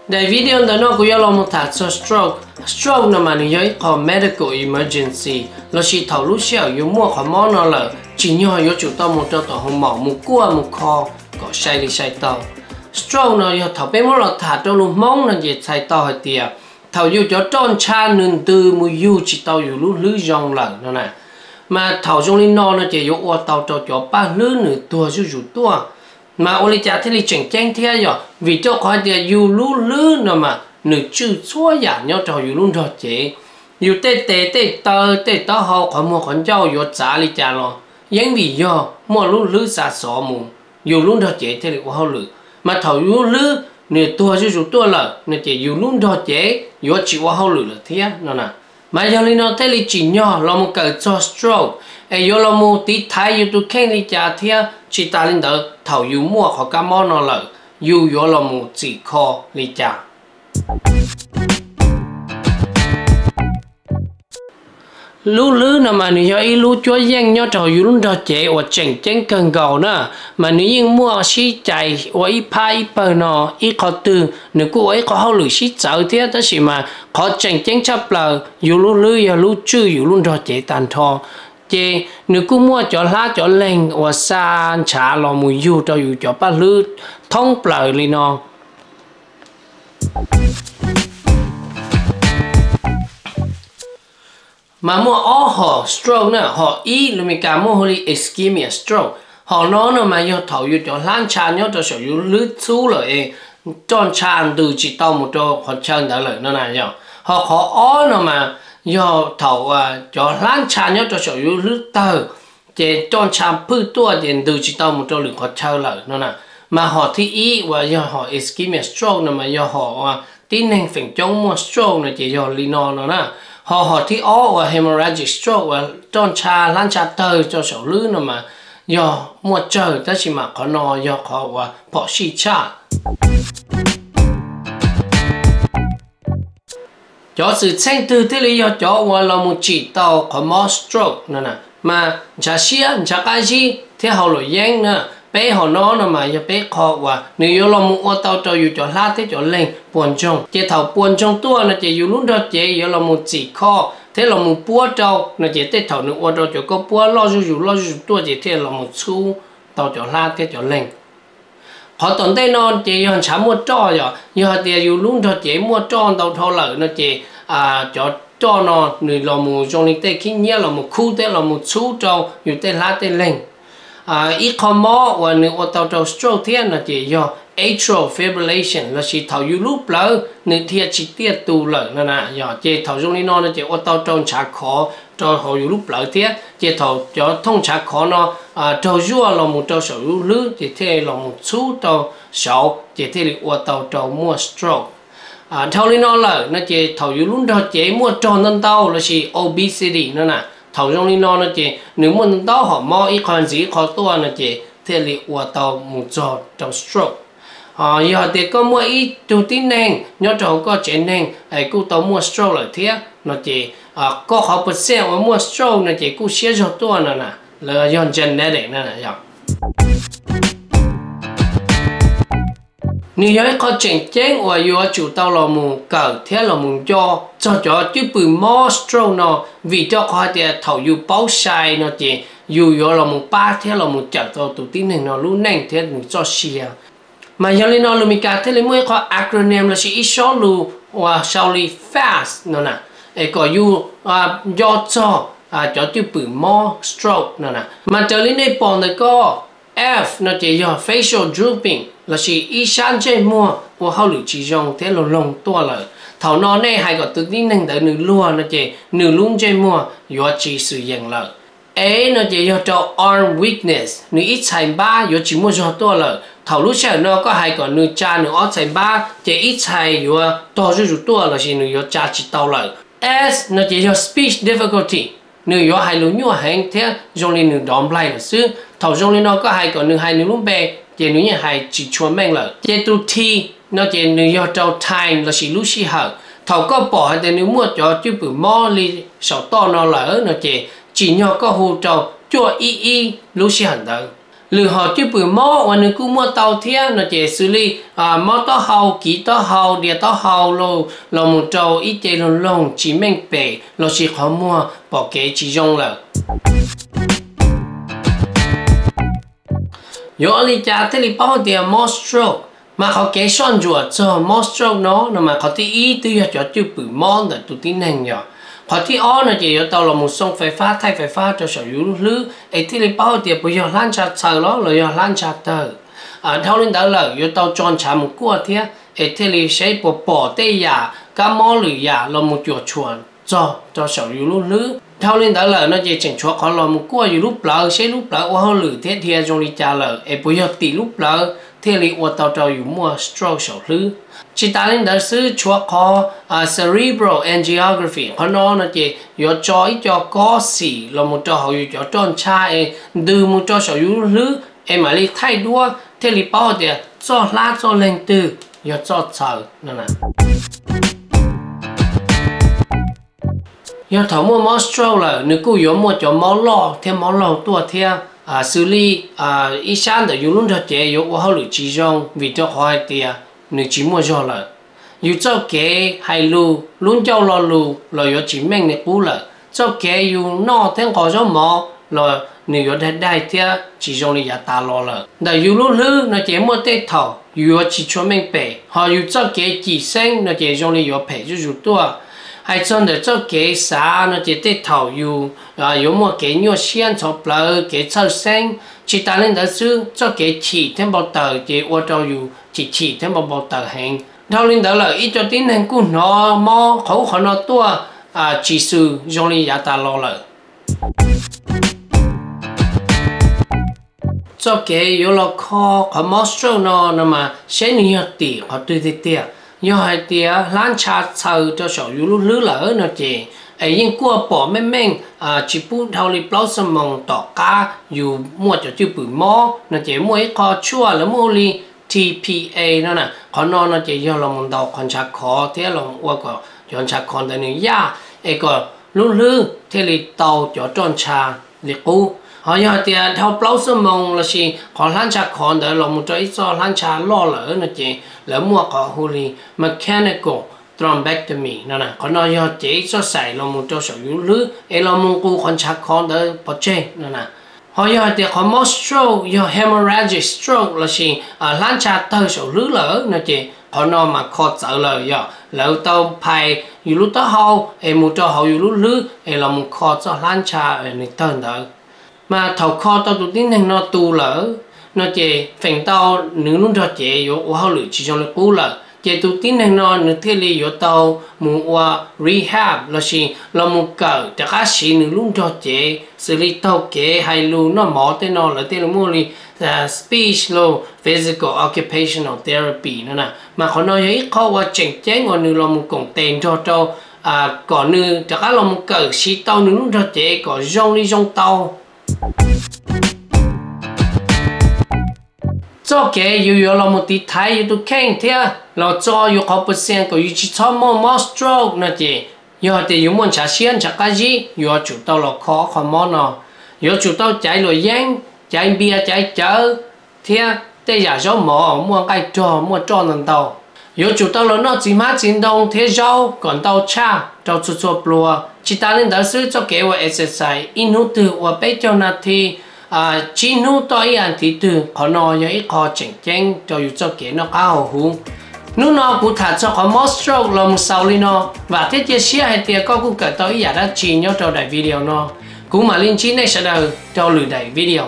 Daim video ntawm no kuv yuav los mus tham txog stroke. Stroke no mas nws yog ib qho medical emergency, lossis thaum lub sij hawm yus muaj qhov mob no lawm tsim nyog yuav tsum tau mus rau tom hoos maum mus kuaj mus kho kom sai li sai tau. Stroke no yog thaum peb muab los tham rau lus Hmoob no ces txhais tau hais tias thaum yus cov roj ntsha nws ntws mus yug tsis tau yus lub hlwb zoo lawm no na. Mas thaum zoo li no no ces yuav ua tau rau cov paj hlwb nws tuag zuj zus tuaj. Mas ua li cas thiaj li tseem ceeb thiab? Yog vim rau qhov tias yus lub hlwb no mas nws tswj txhua yam nyob rau yus lub nrog cev. Yus tej tes tej taw tej taub hau qhov muag qhov ncauj yuav txav li cas los yeej vim yog muaj lub hlwb xa xov mus, yus lub nrog cev thiaj li ua hauj lwm. Mas thaum yus lub hlwb nws tuag zuj zus tuaj lawm no ces yus lub nrog cev yuav tsis ua hauj lwm lawm thiab no na. Mas yog li no thiaj li tsim nyog los mus kawm txog stroke, es yuav los mus tiv thaiv yus tus kheej li cas thiab tsis tas li ntawd thaum yus muaj qhov kab mob no lawm yus yuav los mus txhim kho li cas. Lub hlwb no mas nws yog ib lub cuab yeej nyob rau hauv yus lub nrog cev uas tseem ceeb kawg nkaus na. Mas nws yeej muaj sib cais ua ib phab ib pawg no, ib qho twg nws kuj ua ib qho hauj lwm sib txawv thiab, tab sis mas qhov tseem ceeb tshaj plaws yus lub hlwb yog lub tswj yus lub nrog cev tag nrho. Ces nws kuj muaj cov hlab cov leeg uas xa ntshav los mus yug rau yus cov paj hlwb thoob plaws li no. Mas muaj ob hom stroke na, hom ib lus Meskas muaj hu li ischemic stroke. Hom no no mas yog thaum yus cov hlab ntsha nyob rau saum yus hlwb txhub lawm es roj ntsha ntws tsis tau mus rau qhov chaw ntawd lawm no na yog. Ho qhov ob no mas yog thaum cov hlab ntsha nyob rau saum yus hlwb tawg, ces roj ntsha phwj tuaj ces ntws tsis tau mus rau lwm qhov chaw lawm no na. Mas hom thib ib uas yog hom ischemic stroke no mas yog hom uas tib neeg feem coob muaj stroke no ces yog li no no na. Ho hom thib ob uas hemorrhagic stroke uas roj ntsha hlab ntsha tawg rau saum hlwb no mas yog muaj tsawg, tab sis mas qhov no yog qhov uas phom sij tshaj. Cov xwm txheej twg thiaj li yog cov uas los mus tsim tau qhov mob stroke no na? Mas ntshav siab, ntshav qab zib thiab hauv luam yeeb na. Peb hom no no mas yog peb qho uas nws yuav los mus ua tau rau yus cov hlab thiab cov leeg puas ntsoog. Ces thaum puas ntsoog tuaj no ces yus lub nrog cev yuav los mus txhim kho thiab los mus puab rau no ces tej thaum nws ua rau cov koj puab loj zuj zus loj zuj zus tuaj ces thiaj los mus txhub tau cov hlab thiab cov leeg. Qhov tom ntej no ces yog ntshav muaj roj, yog, yog hais tias yus lub nrog cev muaj roj ntau dhau lawm no ces cov roj no nws los mus zoo li tej khib nyiab los mus khub thiab los mus txhub rau yus tej hlab tej leeg. Ib qho mob uas nws ua tau rau stroke thiab no ces yog atrial fibrillation lossis thaum yus lub plawv nws dhia tsis tiaj tus lawm no na yog. Ces thaum zoo li no no ces ua tau rau ntshav khov rau hauv yus lub plawv thiab ces thaum cov thooj ntshav khov no raug zuaj los mus rau saum lub hlwb ces thiaj los mus txhub rau saud ces thiaj li ua tau rau muaj stroke. Dhau li no lawm no ces thaum yus lub nrog cev muaj rog ntau ntau lossis obesity no na, thaum zoo li no no ces nws muaj ntau ntau hom mob ib qho ntxiv ib qho tuaj no ces thiaj li ua tau mus txog rau stroke. Yog hais tias koj muaj ib tug tib neeg nyob rau hauv koj tsev neeg es kuj tau muaj stroke lawm thiab no ces koj qhov percent uas muaj stroke no ces kuj siab zog tuaj no na, lawv yog genetic no na yog. Nws yog ib qho tseem ceeb uas yuav tsum tau los mus kawm thiab los mus nco txog cov cwj pwm mob stroke no, vim rau qhov hais tias thaum yus paub sai no ces yus yuav los mus pab thiab los mus cawm tau tus tib neeg no lub neej thiab nws txoj sia. Mas yog li no lus Meskas thiaj li muaj ib qho acronym lossis ib sob lus uas sau li FAST no na, es kom yus nco txog cov cwj pwm mob stroke no na. Mas raws li nej pom ntawm ko, F no ces yog facial drooping lossis ib sab ntsej muag ua hauj lwm tsis zoo thiab loog loog tuaj lawm. Thaum no nej hais kom tus tib neeg ntawd nws luag no ces nws lub ntsej muag yuav tsis xwm yeem lawm. E no ces yog rau arm weakness, nws ib txhais npab yuav tsis muaj zog tuaj lawm. Thaum lub sij hawm no koj hais kom nws tsa nws ob txhais npab ces ib txhais yuav tog zuj zus tuaj lossis nws yuav tsa tsis tau lawm. S no ces yog speech difficulty, nws yuav hais lus nyuaj heev thiab zoo li nws dov nplaig lawm xwb. Thaum zoo li no koj hais kom nws hais nws lub npe ces nws yeej hais tsis tshua meej lawm. Ces tus T no ces nws yog rau time lossis lub sij hawm. Thaum koj pom hais tias nws muaj cov cwj pwm mob li saum toj no lawm no ces tsim nyog koj hu rau cuaj ib ib lub sij hawm ntawd. Lwm hom cwj pwm mob uas nws kuj muaj tau thiab no ces xws li mob taub hau, kiv taub hau, dias taub hau, los mus rau ib ce loog loog tsis meej pem lossis qhov muag pom kev tsis zoo lawm. Yuav ua li cas thiaj li paub tias mob stroke? Mas qhov kev soj ntsuam txog mob stroke no no mas qhov thib ib twb yog cov cwj pwm mob ntawm tus tib neeg yog. Qhov thib ob no ces yuav tau los mus xoo fais fab, thaij fais fab rau saum yus lub hlwb es thiaj li paub tias puas yog hlab ntsha txhaws los los yog hlab ntsha tawg. Dhau li ntawd lawm yuav tau tso ntshav mus kuaj thiab es thiaj li saib puas pom tej yam kab mob lwm yam los mus cuam tshuam txog rau saum yus lub hlwb. Dhau li ntawd lawm no ces tseem tshuav qhov los mus kuaj yus lub plawv, saib lub plawv ua hauj lwm thiab dhia zoo li cas lawm es puas yog tim lub plawv thiaj li ua tau rau yus muaj stroke saum hlwb. Tsis tas li ntawd xwb, tshuav qhov cerebral angiography, qhov no no ces yuav tso ib co kob xim los mus rau hauv yus cov roj ntsha es ntws mus rau saum yus lub hlwb es mam li thaij duab thiaj li paub tias txoj hlab txoj leeg twg yog txoj txhaws no. Yog thaum muaj mob stroke lawm nws kuj yuav muaj cov mob loj thiab mob laug tuaj thiab, xws li ib sab ntawm yus lub nrog cev yuav ua hauj lwm tsis zoo vim rau qhov hais tias nws tsis muaj zog lawm. Yus txoj kev hais lus, lub ncauj lo lus los yuav tsis meej li qub lawm. Txoj kev yus noj thiab nqos zaub mov los nws yuav daig daig thiab tsis zoo li yav tas los lawm. Ntawm yus lub hlwb no ces muaj tej thaum yus yuav tsis tshua meej pem, ho yus txoj kev cim xeeb no ces zoo li yuav phem zuj zus tuaj. Hais txog ntawm txoj kev xav no ces tej thaum yus yuav muaj kev nyuaj siab ntxhov plawv, kev txhawj xeeb. Tsis tas li ntawd xwb, txoj kev chim thiab npau taws ces ua rau yus chim chim thiab npau npau taws heev. Dhau li ntawd lawm ib co tib neeg kuj hnov mob qhov ub qhov no tuaj tsis xws zoo li yav tas los lawm. Txoj kev yuav los kho qhov mob stroke no no mas saib nws yog tim qhov twg tiag tiag. Yog hais tias hlab ntsha txhaws rau saum yus lub hlwb lawm no ces es yeej kuaj pom meej meej, tsis pub dhau li plaub xuab moos tom qab yus muaj cov cwj pwm mob no ces muaj ib qho tshuaj lawv muaj hu li T P A no na. Qhov no no ces yog los mus ntaus qhov ntshav khov thiab los ua kom cov ntshav khov ntawd nws yaj es kom lub hlwb thiaj li tau cov roj ntsha li qub. Ho yog hais tias dhau plaub xuab moos lossis qhov hlab ntsha khov ntawd los mus rau ib txoj hlab ntsha loj lawm no ces lawv muaj qhov hu li mechanical thrombectomy no na. Qhov no yog cev ib txoj xaim los mus rau saum yus lub hlwb es los mus nqus qhov ntshav khov ntawd pov tseg no na. Ho yog hais tias qhov mob stroke yog hemorrhagic stroke lossis hlab ntsha tawg saum hlwb lawm no ces qhov no mas kho txawv lawm, yog lawv tau phais yus lub taub hau es mus rau hauv yus lub hlwb es los mus kho txoj hlab ntsha nws tawg ntawd. Mas thaum kho tau tus tib neeg no tu lawm no ces feem ntau nws lub nrog cev yuav ua hauj lwm tsis zoo li qub lawm, ces tus tib neeg no nws thiaj li yuav tau mus ua rehab lossis los mus kawm rov qab siv nws lub nrog cev xws li taug kev, hais lus, noj mov tej no lawv thiaj li muaj li speech los physical occupational therapy no na. Mas qhov no yog ib qho uas tseem ceeb uas nws los mus koom tes nrog rau kom nws rov qab los mus kawm siv tau nws lub nrog cev kom zoo li zoo tau. Txoj kev yus yuav los mus tiv thaiv yus tus kheej thiab los txo yus qhov percent kom yus tsis txhob muaj mob stroke no ces yog hais tias yus muaj ntshav siab ntshav qab zib, yuav tsum tau los kho qhov mob no. Yuav tsum tau caiv luam yeeb, caiv npias caiv cawv thiab tej yam zaub mov muaj nqaij rog muaj roj ntau ntau. Yuav tsum tau los noj txiv hmab txiv ntoo thiab zaub kom ntau tshaj rau txhua txhua pluas. Tsis tas li ntawd xwb, txoj kev ua exercise ib hnub twg ua peb caug nas this, tsib hnub toj ib as thiv twg, qhov no yog ib qho tseem ceeb rau yus txoj kev noj qab haus huv. Hnub no kuv tham txog qhov mob stroke los mus xaus li no, vam thiab cia siab hais tias koj kuj kawm tau ib yam dab tsi nyob rau daim video no. Kuv mam li ntsib nej sawv daws rau lwm daim video.